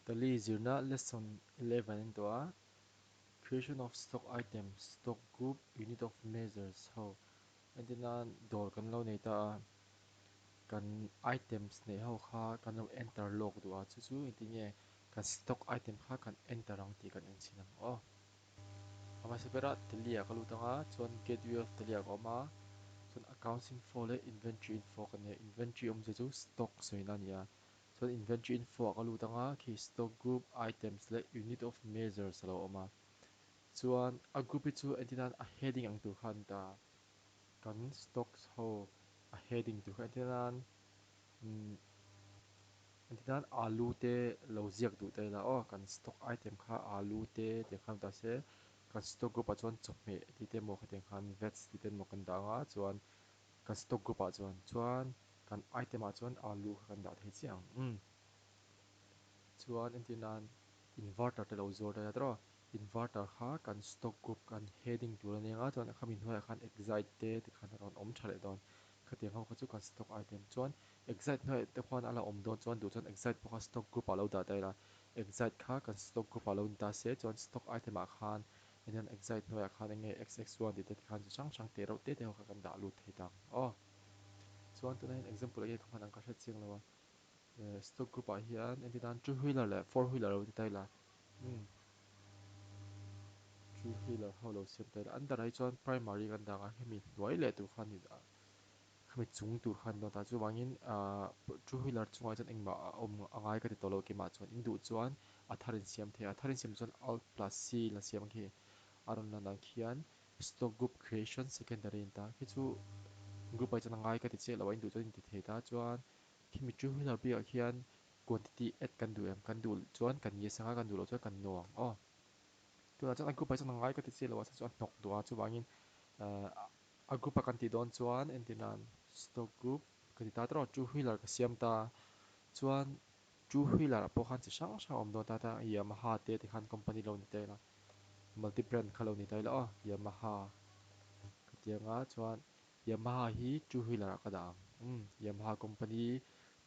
Tally zirna lesson 11 an tuah a, Creation of stock items, stock group, unit of measures ho entir nan dawr kan lo nei ta a, kan items neih ho kha kan lo enter lawk duh a, chu chu engtin nge kan stock item kha kan enter ang tih kan en chhin ang aw. A hmasa berah Tally ah ka lut ang a, chuan Gateway of Tally ah ka awm a, chuan accounts info leh inventory info ka nei a, inventory awmzia chu stock sawina a ni a. Chuan inventory info ah ka lut ang a, khi stock group, items leh unit of measures a lo awm a. Chuan a group hi chu entir nan a heading ang tur kha a ni ta. Kan stocks ho a heading tur kha entir nan umm entir nan alu te lo ziak duh ta ila aw kan stock item kha alu te tiang khan ta se kan stock group ah chuan chawhmeh tih te emaw khatiang khan veg tih te emaw kan dah ang a chuan Kan stock group ah chuan chuan kan item ah chuan alu kha kan dah thei chiah ang umm. Chuan entir nan inverter te lo zuar daih a tawh inverter kha kan stock group kan heading tur a nia chuan khami hnuaiah khan excite te tikhan a rawn awm tha leh dawn khatiang ho kha chu kan stock item chuan excite hnuaiah te khuan a la awm dawn chuan duh chuan excite pawh kha stock group ah lo dah daih la excite kha kan stock group ah lo ni ta se chuan stock item ah khan Enian excite hnuaiah khan enge xx1 tih te tikhan chi hrang hrang teh reuh te te ho kha kan dah lut thei ta ang aw. Chuan tunah hian example enge ka hman ang ka hre chiang lo a. Stock group ah hian entir nan two wheeler leh four wheeler lo ti ta ila umm two wheeler ho lo siam ta ila under ah hi chuan primary kan dah ang a hemi hnuai leh tur khan khami chung tur khan dawn ta chuvangin ahh two wheeler chungah chuan engmah a awm a ngai ka ti tawh lo keimah chuan in duh chuan a thar in siam thei a a thar in siam chuan alt plus c la siam ang khi a rawn lan ang khian stock group creation secondary in ta khi chu group ah chuan a ngai ka ti chiah lo a in duh chuan in ti thei ta chuan khimi two wheeler bikah khian quantity add kan duh em kan duh chuan kan yes anga kan duh loh chuan kan no ang aw tunah chuan a group ah chuan a ngai ka ti chiah lo a chhan chu a hnawk duh a chuvangin ahh A group a kan tih dawn chuan entir nan stock group ka ti ta tawh two wheeler ka siam ta chuan two wheeler ah pawh khan chi hrang hrang a awm dawn ta ta Yamaha te ti khan company lo ni ta ila multi brand kha lo ni ta ila aw Yamaha ka ti anga chuan Yamaha hi two wheeler ah ka dah ang umm Yamaha company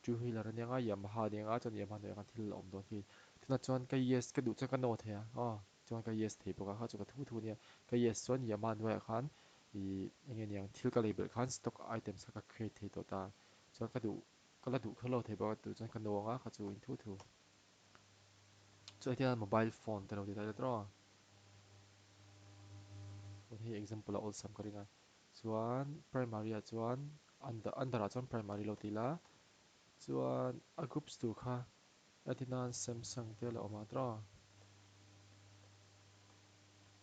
two wheeler ania nga Yamaha ania nga chuan Yamaha hnuaiah khan thil a awm dawn khi tunah chuan ka yes ka duh chuan ka no thei a aw. Chuan ka yes thei bawk a, kha chu ka thu thu nia. Ka yes chuan Yamaha hnuaiah khan ih eng nge niang thil ka lei belh khan stock items kha ka create thei tawh ta. Chuan ka duh ka la duh kher lo thei bawk a, duh chuan ka no ang a, kha chu in thu thu. Chuan hetiang mobile phone te lo ti ta ila tawh a. Chuan hei example a awlsam ka ring a. Chuan primary ah chuan under under ah chuan primary lo ti ila. Chuan a groups tur kha A ti nan Samsung te a la awm a tawh a.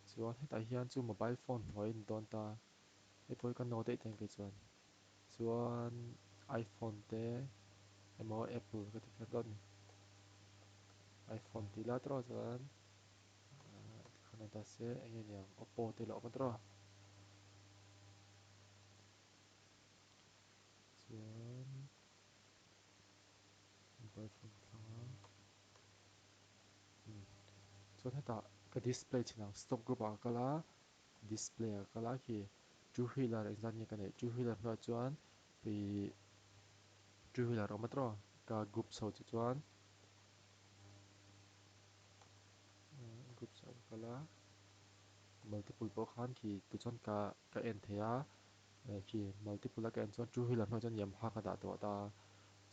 Chuan hetah hian chu mobile phone hnuai a ni dawn ta. Hei pawh hi ka no daih ta kei chuan. Chuan iPhone te emaw Apple ka ti kher dawn a ni. iPhone tih lai tawh chuan tikhan awm ta se eng nge niang Oppo te a la awm a tawh a. Chuan. Mobile phone thlang a umm chuan hetah ka display chhin ang stock group ah ka kal a display ah ka kal a khi two wheeler engzat nge ka neih two wheeler hnuaiah chuan ih two wheeler a awm a tawh ka group chho chu chuan groups ah ka kal a multiple pawh khan khi tichuan ka ka en thei a. Khi multiple a ka en chuan two wheeler hnuaiah chuan Yamaha ka dah tawh ta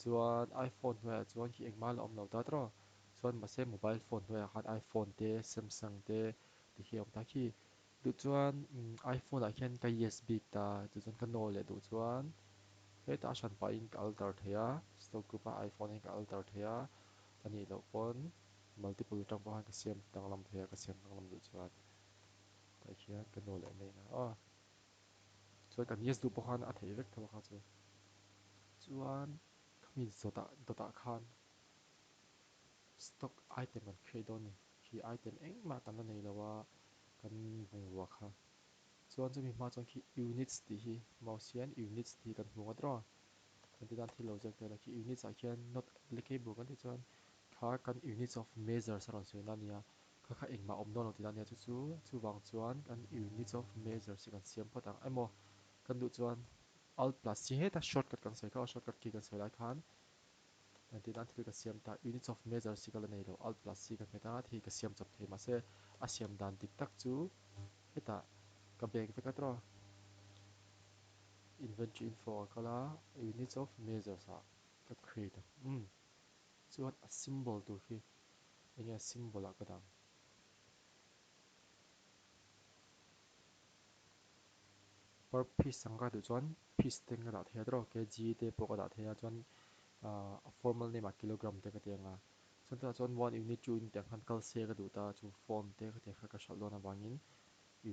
chuan iPhone hnuaiah chuan khi engmah la awm lo ta tawh chuan mahse mobile phone hnuaiah khan iPhone te Samsung te ti hi a awm ta khi duh chuan iPhone ah khian ka yes bik ta chu chuan ka no leh duh chuan hetah a hran pahin ka alter thei a stock group a iPhone hi ka alter thei a a nih loh pawn multiple atang pawh khan ka siam danglam thei a ka siam danglam duh chuan tah khian ka no leh mai ang aw. Chuan kan yes duh pawh khan a theih vek tho a kha chu. Chuan khami zawtah dawtah khan stock item kan create dawn a ni. Khi item engmah kan la nei lo a kan bungrua kha. Chuan chumi hma chuan khi units tih hi mouse hian units tih hi kan hmu ngawt rawh a. Kan ti dan thil lo ziak tel a khi units ah khian not applicable kan tih chuan kha kan units of measures a rawn sawi na a ni a. Kha kha engmah awm dawn lo tih dan nia chu chu chuvang chuan kan units of measures hi kan siam phawt ang emaw kan duh chuan alt plus chi heta shortcut kan sawi kha aw shortcut key kan sawi lai khan Entir nan thil ka siam ta, units of measures hi ka la nei lo, alt plus c ka hmet a, thil ka siam chawp thei mahse a siam dan dik tak chu hetah ka bag vek a tawh. Inventory info ah kal a, units of measures ah ka create ang. Umm chuan a symbol tur khi enge a symbol ah ka dah ang. Per piece ang ka duh chuan piece te ka dah thei a tawh kg te pawh ka dah thei a chuan ahh a formal name ah kilogram te ka ti ang a chuan tunah chuan one unit two unit ang khan kal se ka duh ta chu phone te ka tih kha ka hralh dawn avangin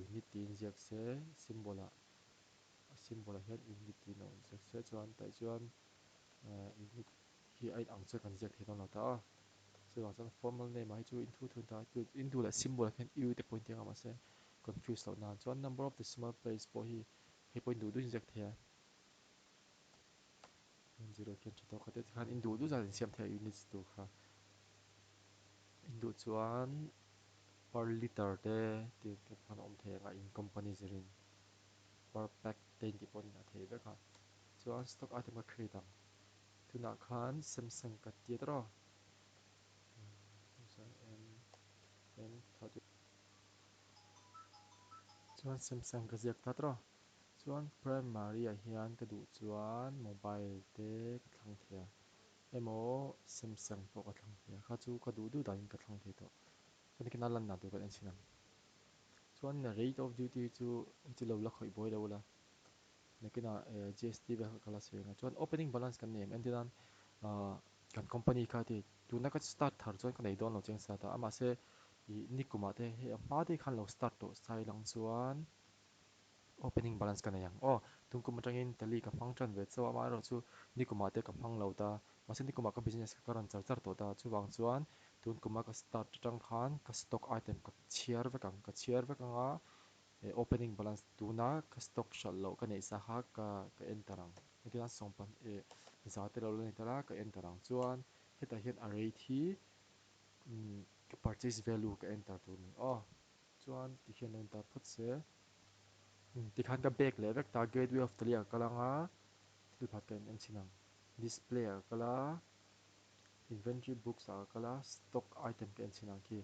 unit tiin ziak se symbol ah a symbol ah hian unit tiin a awm ziak se chuan tah chuan ahh unit hi a inang chuan kan ziak thei dawn lo ta a chuvang chuan formal name ah hi chu in thu thun ta in duh leh symbol ah khian u te pawh in ti ang a mahse confuse loh nan chuan number of decimal place pawh hi hei pawh in duh duh in ziak thei a one zero khian tha tawk a te tikhan in duh duh zat in siam thei a units tur kha in duh chuan per liter te tih te khan a awm thei ang a in company zirin per pack te in tih pawh in a thei vek a chuan stock item ka create ang tunah khan Samsung ka ti a tawh Samsung M M 30 Chuan Samsung ka ziak ta tawh. Chuan primary ah hian ka duh chuan mobile te ka thlang thei a, emaw Samsung pawh ka thlang thei a, kha chu ka duh duh danin ka thlang thei tawh. Chuan nikin a lanna tur kan en chhin ang. Chuan rate of duty chu hei chu lo la khawih buai lo ula, nakinah GST vel kha ka la sawi ang a. Chuan opening balance kan nei em? Entir nan kan company kha ti tuna ka start thar chuan ka nei dawn lo chiang sa ta a mahse ih nikumah te hei a hma te khan lo start tawh sai lang chuan opening balance ka nei ang aw tung kum atangin tally ka hmang tan ve chauh a amaherawhchu nikumah te ka hmang lo ta mahse nikumah ka business kha ka rawn char char tawh ta chuvang chuan tun kuma ka start atang khan ka stock item ka chhiar vek ang ka chhiar vek anga opening balance tuna ka stock hralh loh ka neih sa kha ka ka enter ang. Hetiang sawmpan eh za te lo la ni ta la ka enter ang chuan hetah hian a rate hi umm ka purchase value ka enter tur a ni aw chuan tikhian lo enter phawt se umm tikhan ka back leh vek ta gateway of tali ah ka kal anga thil phat ka en chhin ang display ah ka kal a inventory books ah ka kal a stock item ka en chhin ang khi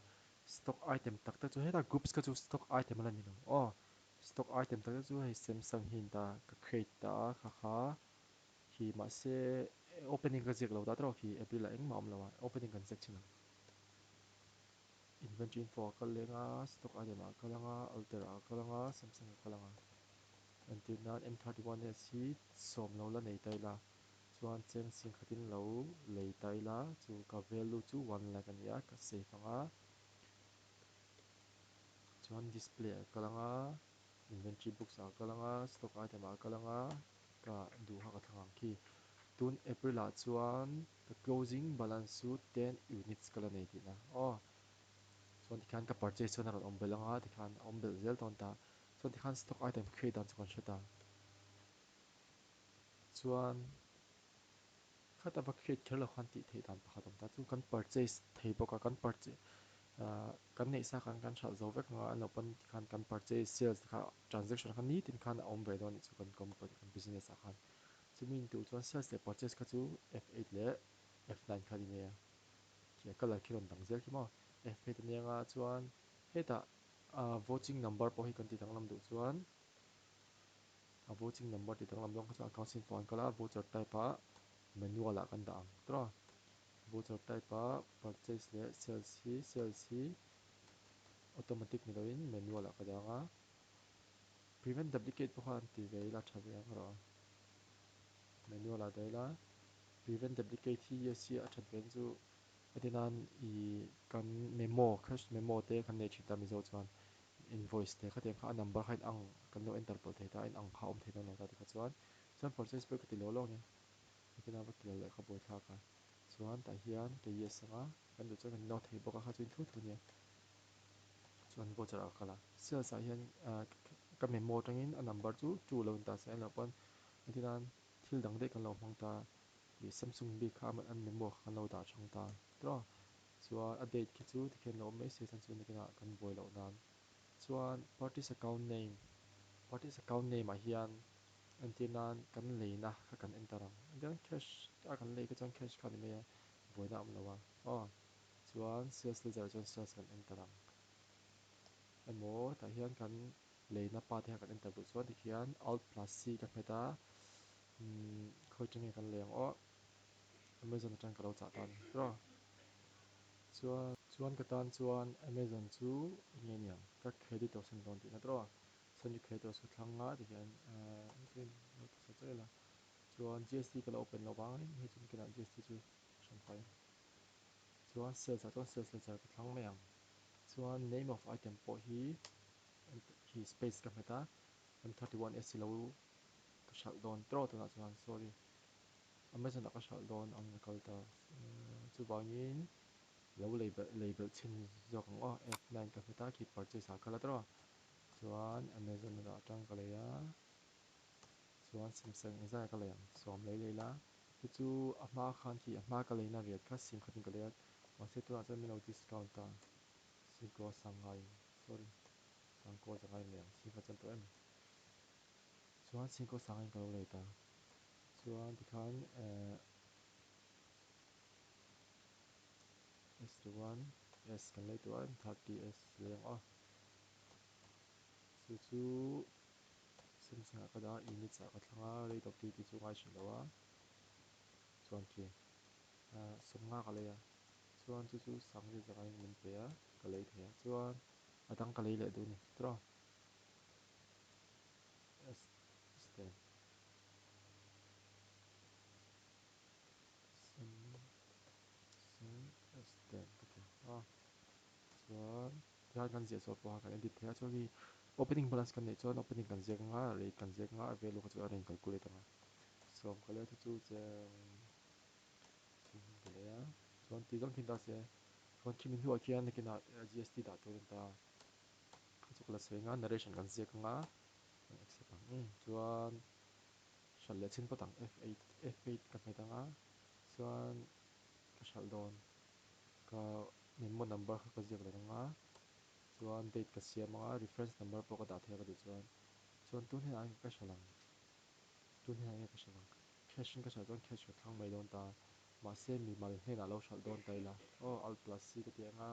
stock item tak tak chu hetah groups kha chu stock item a la ni lo aw. Stock item tak tak chu hei Samsung hi an ta ka create ta a kha kha khi mahse opening ka ziak lo ta tawk khi April ah engmah a awm lo a opening kan ziak thin ang. Inventory info ah kal leng a stock item ah kal ang a alter ah kal ang a Samsung ah kal ang a entir nan M 31 S hi sawm lo la nei ta ila chuan cheng sing khatin lo lei ta ila chu ka value chu one lakh a ni a ka save ang a. Chuan display ah kal ang a, inventory books ah kal ang a, stock item ah kal ang a, ka duh kha ka thlang ang khi. Tun April ah chuan ka closing balance chu ten units ka la nei tihna aw. Chuan tikhian ka purchase chuan a rawn awm belh ang a, tikhian a awm belh zel dawn ta. Chuan tikhian stock item create dan chu kan hre ta. Chuan. Khat ava create kher lo khan tih theih dan pakhat awm ta chu kan purchase thei bawk a kan purchase ah kan neih sa khan kan hralh zo vek anga an lo pawn tikhan kan purchase sales te kha transaction kha nitin khan a awm ve dawn anih chu kan company kan business ah khan chumi in tur chuan sales leh purchase kha chu F8 leh F9 kha a ni mai a khi a colour khi rawn dang zel khi maw F8 a nia anga chuan hetah ah vouching number pawh hi kan ti danglam duh chuan. A vouching number tih danglam zawng kha chuan accounts info an kal a, voucher type ah manual ah kan dah ang tawh a. Voucher type ah purchase leh sales hi sales hi automatic ni loin manual ah ka dah ang a. Prevent duplicate pawh kha an ti ve ila tha ve ang rawh a. Manual ah dah ila prevent duplicate hi yes hi a that ve ang chu heti nan ih kan memo cash memo te kan nei thin ta Mizo chuan Invoice te khatiang kha a number kha inang kan lo enter pawlh thei ta a inang kha a awm thei dawn lo ta tikha chuan chuan purchase pawh ka ti lo lo ang e nakin a va ti lo leh kha buaithlak a chuan tah hian ka yes ang a kan duh chuan kan no thei bawk a kha chu in thu thu nia chuan voucher ah ka kal a sales ah hian ka memo atangin a number chu two lo in ta se englo pawn engtin nan thil dang daih kan lo hmang ta ih Samsung bik kha an memo kha kan lo dah thang ta tawh. Chuan a date khi chu tikhian lo awm mai se chuan chu nakinah kan buai loh nan. Chuan parties account name, parties account name ah hian entir nan kan leina kha kan enter ang. Engtiang cash a kan lei kha chuan cash kha a ni mai a. Buaina a awm lo a. Aw. Chuan sales ledger ah chuan sales kan enter ang. Emaw tah hian kan leina pa te kha kan enter duh chuan tikhian alt plus c ka hmet a. Umm khawi tang nge kan lei ang aw. Amazon atang ka lo chah ta a ni. Tiraw? Chuan chuan ka tan chuan Amazon chu eng nge niang ka credit a sen dawn tihna tiraw? Send you credit ka thlang a tikhian ahh lo ti sa chaih la. Chuan GST ka la open lo vangin hei chu nikinah GST chu hran fai ang. Chuan sales ah chuan sales ledger ka thlang mai ang. Chuan name of item pawh hi hi space ka hmet a, M31 S lo ka hralh dawn tawh tunah chuan sorry Amazon ah ka hralh dawn ang a kal ta. Chuvangin lo lei belh lei belh chhin zawk ang aw F9 ka hmet a khi purchase ah a kal a tawh. Chuan Amazon atang ka lei a. Chuan Samsung engzah ka lei ang? Sawm lei lei la. Chu chu a hma khan khi a hma ka leina riat kha sim khatin ka lei a, mahse tunah chuan min lo discount a, singkaw sangai sorry sangkaw zangai in lei ang, singkhat chuan tawh em? Chuan singkaw sangaiin ka lo lei ta. Chuan tikhan eh S chuan S kan lei tawh a, M30S lei ang aw. Chu chu. Samsung ah ka dah a, units ah ka thlang a, rate of duty chu ngai hrih lo a, chuan khi ah sawmnga ka lei a, chuan chu chu sangriat zangaiin min pe a, ka lei thei a, chuan a dang ka lei leh duh a ni tiraw S ten Samsung S ten ka ti a, chuan. Tihian kan ziah chhuah pawha kan edit thei a, chuan hei opening balance kan neih chuan opening kan ziak anga rate kan ziak anga a value kha chu a rawn calculate anga sawm ka leh a chu chu cheng sawmhnih ka leh a chuan ti zawng khin ta se chuan khimi hnuah khian nakinah GST dah tur a ni ta a chu ka la sawi anga narration kan ziak anga kan accept ang umm chuan hralh leh chhin phawt ang F8 F8 ka hmet anga chuan ka hralh dawn. Ka memo number kha ka ziak leh ang a, chuan date ka siam ang a, reference number pawh ka dah thei a ka duh chuan. Chuan tun hian ah ka hralh ang, tun hian ah nge ka hralh ang, cash in ka hralh chuan cash ka thlang mai dawn ta, mahse mimal hnenah lo hralh dawn ta ila, aw alt plus c ka ti ang a,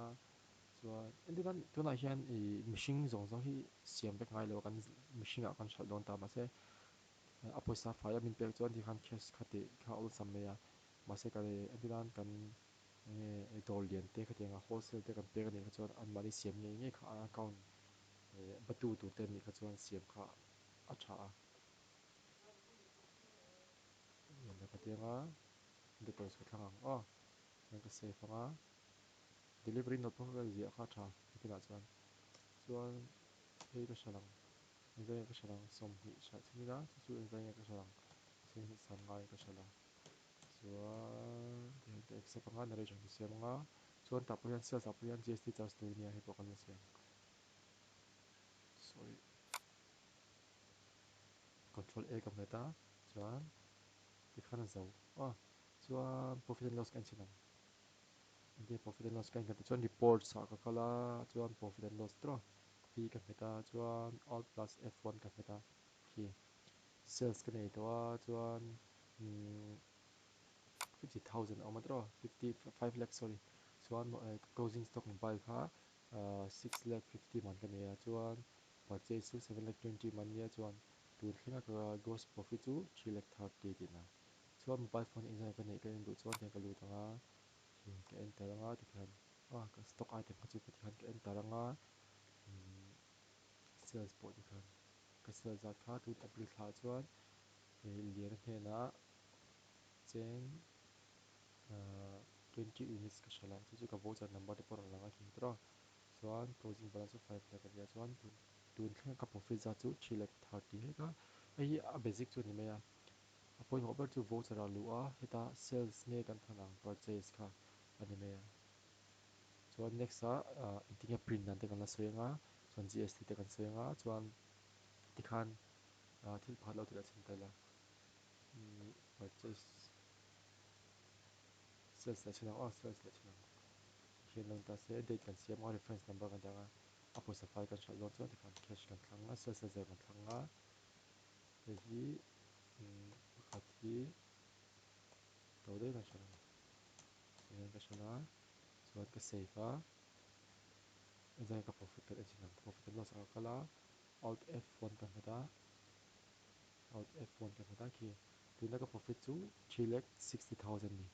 chuan entir nan tunah hian ih mihring zawng zawng hi siam vek ngai lo a kan mihring ah kan hralh dawn ta, mahse a pawisa fai a min pek chuan tikhan cash kha tih kha awlsam mai a, mahse ka entir nan kan Enge dawr lian te khatianga wholesale te kan pek anih kha chuan anmahni siam ngei ngei kha an account batu tur te anih kha chuan siam kha a tha a. Enge khatianga details ka thlang ang aw chuan ka save ang a delivery note pawh kha ka ziah kha a tha nakinah chuan chuan hei ka hre lang engzah nge ka hre lang 20 hralh chhin ila chu chu engzah nge ka hre lang 20 sangai ka hre lang. Chuan tihian ka accept anga narration ka siam anga chuan tah pawh hian sales ah pawh hian GST charge tur ania hei pawh kan la siam sorry control A ka hmet a chuan tikhan a zo a chuan profit and loss ka en chhin ang engtin profit and loss ka en kan tih chuan reports ah ka kal a chuan profit and loss tawh P ka hmet a chuan alt plus F1 ka hmet a khi sales ka nei tawh a chuan umm 50,000 a awm a tawh 55 lakh sorry chuan closing stock mobile kha 6 lakh 50 man ka nei a chuan purchase chu 7 lakh 20 man nia chuan tun thlenga ka gross profit chu 3 lakh 30 tihna chuan mobile phone engzah ka neih ka en duh chuan tihian ka lut ang a khi ka enter ang a tikhian ah ka stock item kha chu tikhian ka enter ang a umm sales pawh tikhian ka sales zat kha tun April thla ah chuan Liana hnenah cheng 20 units ka hralh a, chu chu ka voucher number te pawh a rawn lang a khi tawh a, chuan closing balance chu 5 lakh a nia chuan tun thlenga ka profit zat chu 3 lakh 30 hek a, hei hi a basic chu a ni mai a, a pawimawh ber chu voucher ah luh a heta sales nge kan thlan ang purchase kha a ni mai a, chuan next ah engtin nge print dan te kan la sawi ang a, chuan GST te kan sawi ang a, chuan tikhan thil pakhat lo tih a chhan ta ila purchase sales leh chhan ang aw sales leh chhan ang hian lo ni ta se date kan siam a reference number kan dah ang a a pawisa fai kan hralh dawn chuan tikhan cash kan thlang a sales ledger kan thlang a hei hi pakhat hi to daih kan hralh ang. Tihian ka hralh a, chuan ka save a, engzah nge ka profit kan en chin ang, profit and loss ah ka kal a, alt F1 ka hmet a, alt F1 ka hmet a khi tuna ka profit chu 3,60,000 ni.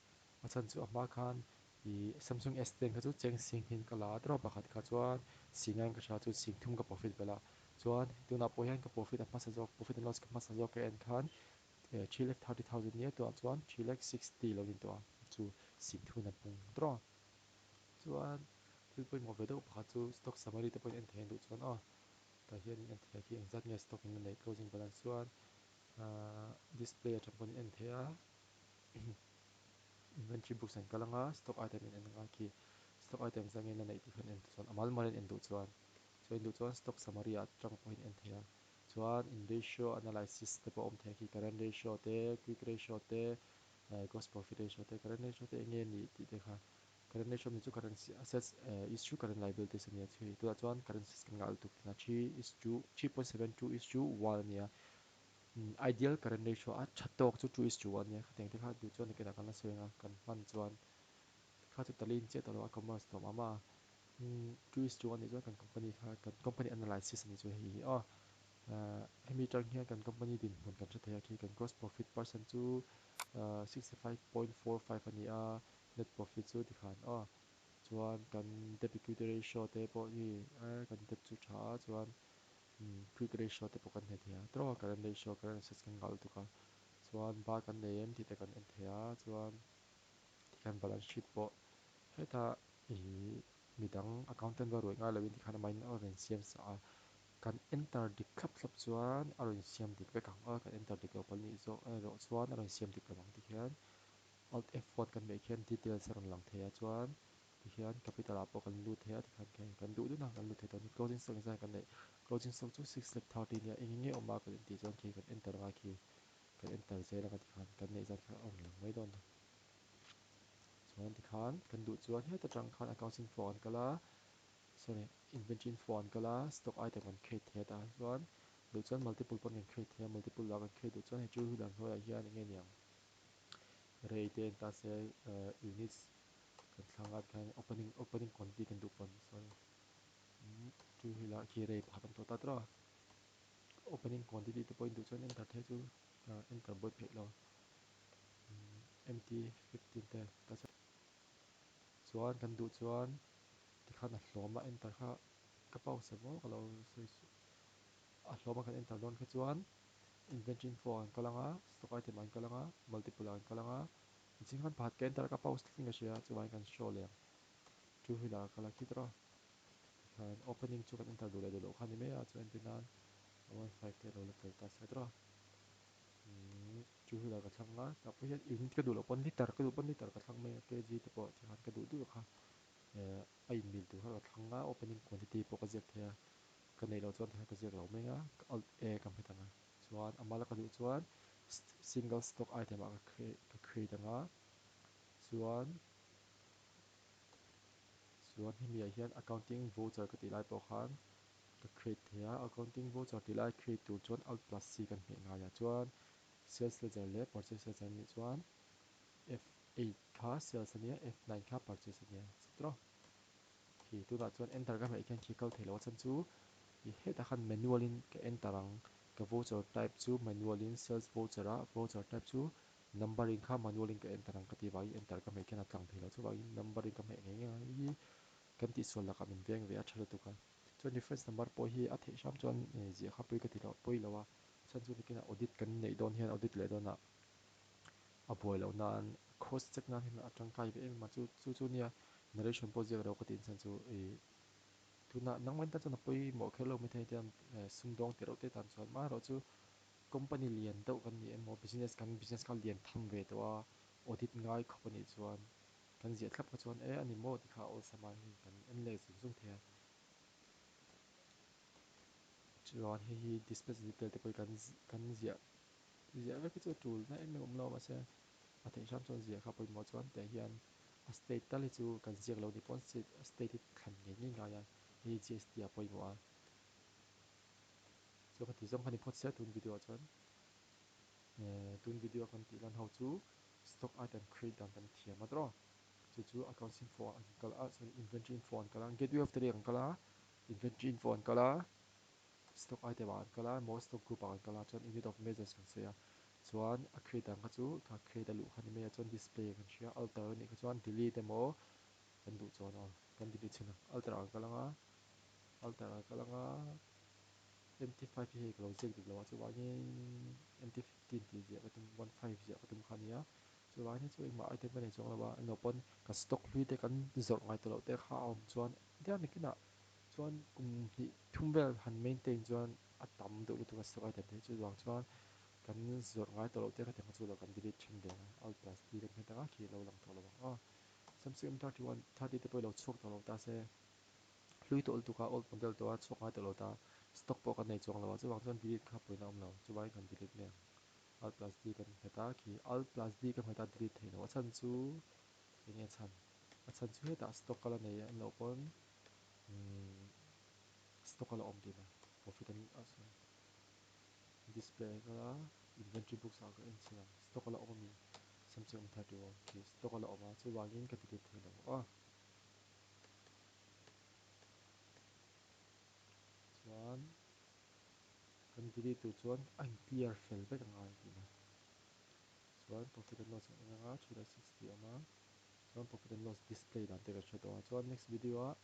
A chhan chu a hma khan ih Samsung S10 kha chu cheng sing hin ka la a tawp pakhat kha chuan sing aiin ka hria chu sing thum ka profit belh a, chuan tunah pawh hian ka profit a hmasa zawk profit and loss ka hmasa zawk ka en khan 3,30,000 nia tunah chuan 3,60 lo ni tawh a chu sing thun a pung tawh a. Chuan thil pawimawh ve deuh pakhat chu stock summary te pawhin en thei an duh chuan aw tah hian in en thei a khi engzat nge stock in la neih closing balance chuan ahh display atang pawhin en thei a. Inventory books an kal anga stock item in en anga khi stock item zangin la neih tih khan en chuan a mal mal in en duh chuan chuan in duh chuan stock summary ah atang pawhin en thei a chuan in ratio analysis te pawh a awm thei a khi current ratio te quick ratio te eh gross profit ratio te current ratio te eng nge nih tih te kha current ratio ni chu current assets eh is to current liabilities a nia chhui tunah chuan current assets kan ngah lutuk tihna three is to 3.72 is to 1 a nia. Ideal current ratio a tha tawk chu 2:1 nia, khatiang te kha duh chuan nakinah kan la sawi ang a, kan hman chuan kha chu tali in chiah tawh lo a commerce tawh mah mah a, 2:1 nih chuan kan company kha kan company analysis a nih chu hei hi aw, hemi atang hian kan company dinhmun kan hre thei a khi kan gross profit percent chu 65.45 a ni a, net profit chu tikhan aw, chuan kan debt equity ratio te pawh hi kan debt chu tha a chuan Quick ratio te pawh kan hne thei a, tawk a current ratio, current assets kan nghah lutuk a, chuan ba kan nei em tih te kan en thei a, chuan tikhian balance sheet pawh heta ih midang accountant va ruih ngai loin tikhan amahin a rawn siam sa a, kan enter dik thlap thlap chuan a rawn siam dik vek ang a, kan enter dik lo palh nih zawk erawh chuan a rawn siam dik lo ang tikhian alt F1 kan hmeh khian details a rawn lang thei a, chuan Tihian capital ah pawh kan lut thei a tikhan kei kan duh dun a kan lut thei tawh a ni. Closing stock engzah nge kan neih? Closing stock chu 6,30 nia eng eng nge awm a kan intih chuan khi kan enter anga khi kan enter zel anga tikhan kan neih zat kha a rawn lang mai dawn a. Chuan tikhan kan duh chuan heta tang khan accounts info an kal a sorry inventory info an kal a stock item kan create thei a tah chuan duh chuan multiple pawn kan create thei a multiple ah kan create duh chuan hei chu lam hnuaiah hian eng nge niang rate te en ta se units Kan thlang ah khian opening opening quantity kan duh pawn sorry chu helai khi rei pakhat awm tawh ta tawh a opening quantity te pawh in duh chuan enter thei chu enter buai pheih lo empty 15 te ta chuan kan duh chuan tikhan a hlawm a enter kha ka pause maw ka lo sawi suh a hlawm a kan enter dawn kha chuan inventory info ah kan kal ang a stock item ah kan kal ang a multiple ah kan kal ang a. Zing khan pakhat ka enter a ka pause tlat in ka hria chuvangin kan show leh ang two wheeler ka la khit rawh tikhan opening chu kan enter duh leh duh loh kha ni mai a chu entir nan 15 te lo la tel ta se rawh umm two wheeler ka thlang a tah pawh hian unit ka duh loh pawn liter ka duh pawn liter ka thlang mai a kg te pawh tikhan ka duh duh kha eh a in mil tur kha ka thlang a opening quantity pawh ka ziak thei a ka neih loh chuan tikhan ka ziak lo mai a alt A ka hmet ang a. Chuan a mal ka duh chuan single stock item ah ka create ang a, chuan chuan hemi ah hian accounting voucher ka tih lai pawh khan ka create thei a, accounting voucher tih lai create tur chuan alt plus c kan hmeh ngai a, chuan sales ledger leh purchase ledger anih chuan F8 kha sales ania F9 kha purchase ania etc. Khi tunah chuan enter ka hmeh khian khi kal thei lo a chhan chu i hetah khan manual in ka enter ang ka voucher type chu manual in sales voucher ah voucher type chu number in kha manual in ka enter ang ka tih vangin enter ka hmeh khian a tlang thei lo chuvangin number in ka hmeh ngei ngei ang hi kan tihsual lakah min veng ve a tha lutuk a chuan reference number pawh hi a theih hram chuan ziah kha pui ka ti lo pawi lo a chhan chu nikinah audit kan neih dawn hian audit leh dawnah a buai loh nan cross check nan hian a tangkai ve em em a chu chu chu nia narration pawh ziak lo ka tih inchhan chu ih tunah nangmah tan chuan a pawimawh kher lo maithei tiang sumdawng tih reuh te tan chuan amaherawh chu company lian deuh kan ni emaw business kan business kha lian tham ve tawh a audit ngai khawp anih chuan kan ziah thlap kha chuan e ani maw tih kha a awlsam a hei kan en leh zung zung thei a chuan hei hi dispatch detail te pawh hi kan kan ziah Ziah vek hi chu a tul na em em awm lo mahse a theih hram chuan ziah kha pawimawh chuan teh hian a state tal hi chu kan ziak lo ni pawn state a state hi thlan ngei ngei ngai a hei hi GST ah pawimawh a chuan ka ti zawng kha ni phawt sia tun video ah chuan eh tun video a kan tih lan ho chu stock item create dan kan thiam a tawh. Chu chu accounts info ah an kal a, sorry inventory info ah an kal a, gateway of trade ah an kal a, inventory info ah an kal a, stock item ah an kal a emaw stock group ah an kal a, chuan unit of measures kan sawi a, chuan a create dan kha chu kha create a luh kha ni mai a, chuan display kan hria, alter a nih kha chuan delete emaw kan duh chuan aw kan delete chhin ang, alter ah an kal ang a, alter ah an kal ang a, mt5 hi hei ka lo ziak dik lo a, chuvangin mt15 tih ziah ka tum 15 ziah ka tum kha a nia. Chuvangin hi chu engmah item ka nei chuang lo a, englo pawn ka stock hlui te kan zawrh ngai tawh loh te kha a awm chuan diam nakinah chuan kum hnih thum vel han maintain chuan a tam deuh lutuk a stock item te hi chuvang chuan kan zawrh ngai tawh loh te khatiang kha chu lo kan delete then ve ang alt plus d kan hmet ang a khi a lo lang tawh lo ang aw. Samsung M 31 30 te pawh i lo chhuak tawh lo ta se hlui tawh lutuk a old model tawh a chhuak ngai tawh lo ta stock pawh kan nei chuang lo a chuvang chuan delete kha pawhin a awm lo chuvangin kan delete mai ang. Alt plus D kan hmet a, khi alt plus D ka hmet a delete theih loh a chhan chu eng nge chhan? A chhan chu hetah stock a la nei a loh pawn umm stock a la awm tihna profit and ah sorry display a kal a inventory books ah ka en chhin ang stock a la awm ami Samsung M 31 khi stock a la awm a chuvangin ka delete thei lo a chuan. Kan delete tur chuan a in clear fel vek a ngai tihna. Chuan profit and loss kan en anga 360 a awm a. Chuan profit and loss display dan te kan hre tawh a. Chuan next video ah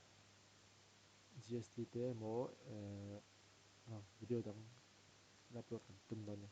GST te emaw eh video dang la upload kan tum dawn a ni.